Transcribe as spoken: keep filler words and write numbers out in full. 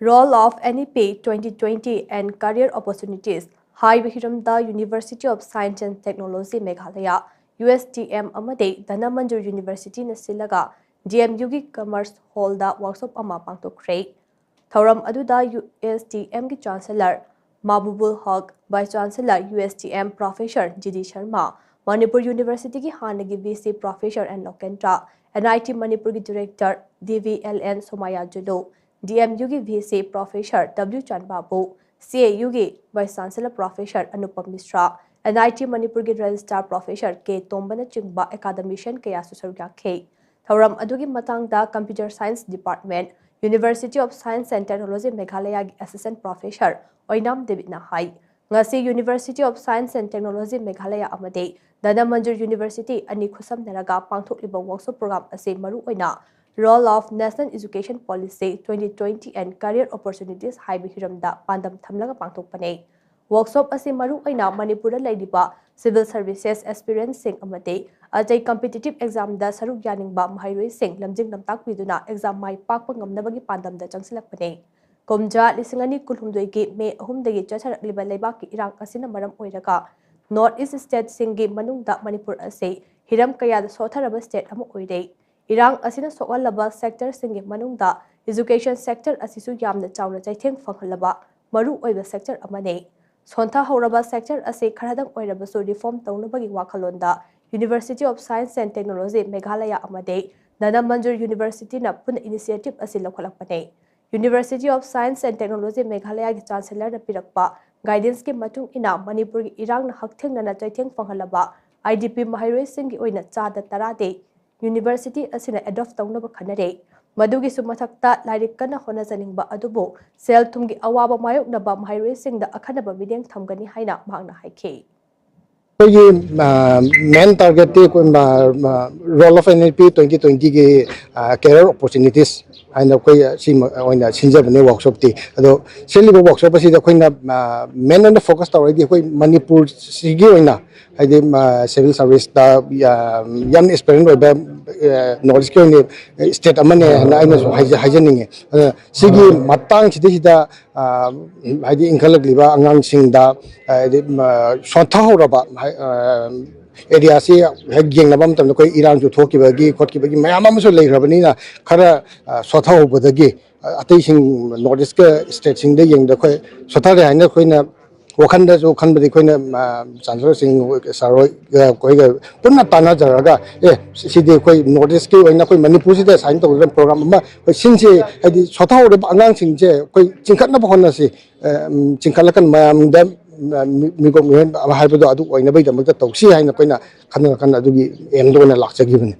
Role of N E P twenty twenty and Career Opportunities ꯍꯥꯏꯕ ꯍꯤꯔꯝꯗ University of Science and Technology Meghalaya, U S T M ꯑꯃꯗꯤ ꯙꯅꯃꯟꯖꯨꯔ Universityꯅ ꯁꯤꯜꯂꯒ D M Uꯒꯤ Commerce Hallꯗ workshop ꯑꯃ ꯄꯥꯡꯊꯣꯛꯈ꯭ꯔꯦ꯫ ꯊꯧꯔꯝ ꯑꯗꯨꯗ U S T Mꯒꯤ Chancellor ꯃꯥꯕꯨꯕꯨꯜ ꯍꯛ, Vice Chancellor U S T M Professor G D Sharma, Manipur Universityꯒꯤ ꯍꯥꯟꯅꯒꯤ V C Professor N Lokendra, N I T ꯃꯅꯤꯄꯨꯔꯒꯤ Director D V L N Somaya Julu, D M Uꯒꯤ V C Professor W Chanbabu, C A Uꯒꯤ Vice Chancellor Professor Anupam Mishra, N I T ꯃꯅꯤꯄꯨꯔꯒꯤ Registrar Professor K ꯇꯣꯝꯕꯅꯆꯤꯡꯕ academician ꯀꯌꯥꯁꯨ ꯁꯔꯨꯛ ꯌꯥꯈꯤ꯫ ꯊꯧꯔꯝ ꯑꯗꯨꯒꯤ ꯃꯇꯥꯡꯗ Computer Science Department, University of Science and Technology Meghalayagi Assistant Professor ꯑꯣꯏꯅꯥꯝ ꯗꯦꯕꯤꯠꯅ ꯍꯥꯏ, ꯉꯁꯤ University of Science and Technology Meghalaya ꯑꯃꯗꯤ ꯙꯅꯃꯟꯖꯨꯔ University ꯑꯅꯤ ꯈꯨꯠꯁꯝꯅꯔꯒ ꯄꯥꯡꯊꯣꯛꯂꯤꯕ workshop program ꯑꯁꯤ ꯃꯔꯨꯑꯣꯏꯅ Role of National Education Policy twenty twenty and Career Opportunities ꯍꯥꯏꯕ ꯍꯤꯔꯝꯗ ꯄꯥꯟꯗꯝ ꯊꯝꯂꯒ ꯄꯥꯡꯊꯣꯛꯄꯅꯤ꯫ Workshop ꯑꯁꯤ ꯃꯔꯨꯑꯣꯏꯅ ꯃꯅꯤꯄꯨꯔꯗ ꯂꯩꯔꯤꯕ civil services aspirantꯁꯤꯡ ꯑꯃꯗꯤ ꯑꯇꯩ competitive examꯗ ꯁꯔꯨꯛ ꯌꯥꯅꯤꯡꯕ ꯃꯍꯩꯔꯣꯏꯁꯤꯡ ꯂꯝꯖꯤꯡ ꯂꯝꯇꯥꯛꯄꯤꯗꯨꯅ exam ꯃꯥꯏ ꯄꯥꯛꯄ ꯉꯝꯅꯕꯒꯤ ꯄꯥꯟꯗꯝꯗ ꯆꯪꯁꯤꯜꯂꯛꯄꯅꯤ꯫ ꯀꯨꯝꯖꯥ ꯂꯤꯁꯤꯡ ꯑꯅꯤ ꯀꯨꯟꯍꯨꯝꯗꯣꯏꯒꯤ May ꯑꯍꯨꯝꯗꯒꯤ ꯆꯠꯊꯔꯛꯂꯤꯕ ꯂꯩꯕꯥꯛꯀꯤ ꯏꯔꯥꯡ ꯑꯁꯤꯅ ꯃꯔꯝ ꯑꯣꯏꯔꯒ North East stateꯁꯤꯡꯒꯤ ꯃꯅꯨꯡꯗ ꯃꯅꯤꯄꯨꯔ ꯑꯁꯤ ꯍꯤꯔꯝ ꯀꯌꯥꯗ ꯁꯣꯠꯊꯔꯕ state ꯑꯃ ꯑꯣꯏꯔꯦ꯫ ꯏꯔꯥꯡ ꯑꯁꯤꯅ ꯁꯣꯛꯍꯜꯂꯕ sectorꯁꯤꯡꯒꯤ ꯃꯅꯨꯡꯗ education sector ꯑꯁꯤꯁꯨ ꯌꯥꯝꯅ ꯆꯥꯎꯅ ꯆꯩꯊꯦꯡ ꯐꯪꯍꯜꯂꯕ ꯃꯔꯨ ꯑꯣꯏꯕ sector ꯑꯃꯅꯤ꯫ ꯁꯣꯟꯊꯍꯧꯔꯕ sector ꯑꯁꯤ ꯈꯔꯗꯪ ꯑꯣꯏꯔꯕꯁꯨ reform ꯇꯧꯅꯕꯒꯤ ꯋꯥꯈꯜꯂꯣꯟꯗ University of Science and Technology Meghalaya ꯑꯃꯗꯤ ꯙꯅꯃꯟꯖꯨꯔ Universityꯅ ꯄꯨꯟꯅ initiative ꯑꯁꯤ ꯂꯧꯈꯠꯂꯛꯄꯅꯤ꯫ University of Science and Technology Meghalayagi Chancellorꯅ ꯄꯤꯔꯛꯄ guidanceꯀꯤ ꯃꯇꯨꯡ ꯏꯟꯅ ꯃꯅꯤꯄꯨꯔꯒꯤ ꯏꯔꯥꯡꯅ ꯍꯛꯊꯦꯡꯅꯅ ꯆꯩꯊꯦꯡ ꯐꯪꯍꯜꯂꯕ I D P ꯃꯍꯩꯔꯣꯏꯁꯤꯡꯒꯤ ꯑꯣꯏꯅ ꯆꯥꯗ ꯇꯔꯥꯗꯤ University ꯑꯁꯤꯅ adopt ꯇꯧꯅꯕ ꯈꯟꯅꯔꯦ꯫ ꯃꯗꯨꯒꯤꯁꯨ ꯃꯊꯛꯇ ꯂꯥꯏꯔꯤꯛ ꯀꯟꯅ ꯍꯣꯠꯅꯖꯅꯤꯡꯕ ꯑꯗꯨꯕꯨ ꯁꯦꯜ ꯊꯨꯝꯒꯤ ꯑꯋꯥꯕ ꯃꯥꯌꯣꯛꯅꯕ ꯃꯍꯩꯔꯣꯏꯁꯤꯡꯗ ꯑꯈꯟꯅꯕ ꯃꯤꯠꯌꯦꯡ ꯊꯝꯒꯅꯤ ꯍꯥꯏꯅ ꯃꯍꯥꯛꯅ ꯍꯥꯏꯈꯤ꯫ ꯑꯩꯈꯣꯏꯒꯤ main targetꯇꯤ ꯑꯩꯈꯣꯏ role of N E P twenty twentyꯒꯤ career opportunities ꯍꯥꯏꯅ ꯑꯩꯈꯣꯏ ꯁꯤ ꯑꯣꯏꯅ ꯁꯤꯟꯖꯕꯅꯦ workshopꯇꯤ꯫ ꯑꯗꯣ ꯁꯤꯜꯂꯤꯕ workshop ꯑꯁꯤꯗ ꯑꯩꯈꯣꯏꯅ main ꯑꯣꯏꯅ focus ꯇꯧꯔꯒꯗꯤ ꯑꯩꯈꯣꯏ ꯃꯅꯤꯄꯨꯔꯁꯤꯒꯤ ꯑꯣꯏꯅ ꯍꯥꯏꯗꯤ ꯁꯤꯚꯤꯜ ꯁꯥꯔꯚꯤꯁꯇ ꯌꯥꯝꯅ ꯑꯦꯛꯁꯄꯤꯔꯤꯌꯦꯟꯁ ꯑꯣꯏꯕ ꯅꯣꯔꯠ ꯏꯁꯀꯤ ꯑꯣꯏꯅ ꯁ꯭ꯇꯦꯠ ꯑꯃꯅꯦ ꯍꯥꯏꯅ ꯑꯩꯅꯁꯨ ꯍꯥꯏꯖ- ꯍꯥꯏꯖꯅꯤꯡꯉꯤ꯫ ꯑꯗꯨꯅ ꯁꯤꯒꯤ ꯃꯇꯥꯡꯁꯤꯗꯩꯁꯤꯗ ꯍꯥꯏꯗꯤ ꯏꯟꯈꯠꯂꯛꯂꯤꯕ ꯑꯉꯥꯡꯁꯤꯡꯗ ꯍꯥꯏꯗꯤ ꯁꯣꯟꯊꯍꯧꯔꯕ ꯑꯦꯔꯤꯌꯥꯁꯤ ꯍꯦꯛ ꯌꯦꯡꯅꯕ ꯃꯇꯝꯗ ꯑꯩꯈꯣꯏ ꯏꯔꯥꯡꯁꯨ ꯊꯣꯛꯈꯤꯕꯒꯤ ꯈꯣꯠꯈꯤꯕꯒꯤ ꯃꯌꯥꯝ ꯑꯃꯁꯨ ꯂꯩꯈ꯭ꯔꯕꯅꯤꯅ ꯈꯔ ꯁꯣꯟꯊꯍꯧꯕꯗꯒꯤ ꯑꯇꯩꯁꯤꯡ ꯅꯣꯔꯠ ꯏꯁꯀ ꯁ꯭ꯇꯦꯠꯁꯤꯡꯗ ꯌꯦꯡꯕꯗ ꯑꯩꯈꯣꯏ ꯁꯣꯟꯊꯔꯦ ꯍꯥꯏꯅ ꯑꯩꯈꯣꯏꯅ ꯋꯥꯈꯜꯗꯁꯨ ꯈꯟꯕꯗꯤ ꯑꯩꯈꯣꯏꯅ ꯆꯥꯟꯁꯦꯂꯔꯁꯤꯡ ꯁꯥꯔ ꯍꯣꯏꯒ ꯑꯩꯈꯣꯏꯒ ꯄꯨꯟꯅ ꯇꯥꯟꯅꯖꯔꯒ ꯑꯦ ꯁꯤꯗꯤ ꯑꯩꯈꯣꯏ ꯅꯣꯔꯠ ꯏꯁꯀꯤ ꯑꯣꯏꯅ ꯑꯩꯈꯣꯏ ꯃꯅꯤꯄꯨꯔꯁꯤꯗ ꯁꯨꯃꯥꯏꯅ ꯇꯧꯗꯅ ꯄ꯭ꯔꯣꯒ꯭ꯔꯥꯝ ꯑꯃ ꯑꯩꯈꯣꯏ ꯁꯤꯟꯁꯤ, ꯍꯥꯏꯗꯤ ꯁꯣꯟꯊꯍꯧꯔꯤꯕ ꯑꯉꯥꯡꯁꯤꯡꯁꯦ ꯑꯩꯈꯣꯏ ꯆꯤꯡꯈꯠꯅꯕ ꯍꯣꯠꯅꯁꯤ꯫ ꯆꯤꯡꯈꯠꯂꯛꯀꯅꯤ ꯃꯌꯥꯝꯗ ꯃꯤꯀꯣꯛ ꯃꯤꯍꯦꯟ ꯍꯥꯏꯕꯗꯣ ꯑꯗꯨ ꯑꯣꯏꯅꯕꯒꯤꯗꯃꯛꯇ ꯇꯧꯁꯤ ꯍꯥꯏꯅ ꯑꯩꯈꯣꯏꯅ ꯈꯟꯅ ꯈꯟꯅ ꯑꯗꯨꯒꯤ ꯑꯦꯝꯗ ꯑꯣꯏꯅ ꯂꯥꯛꯆꯈꯤꯕꯅꯤ꯫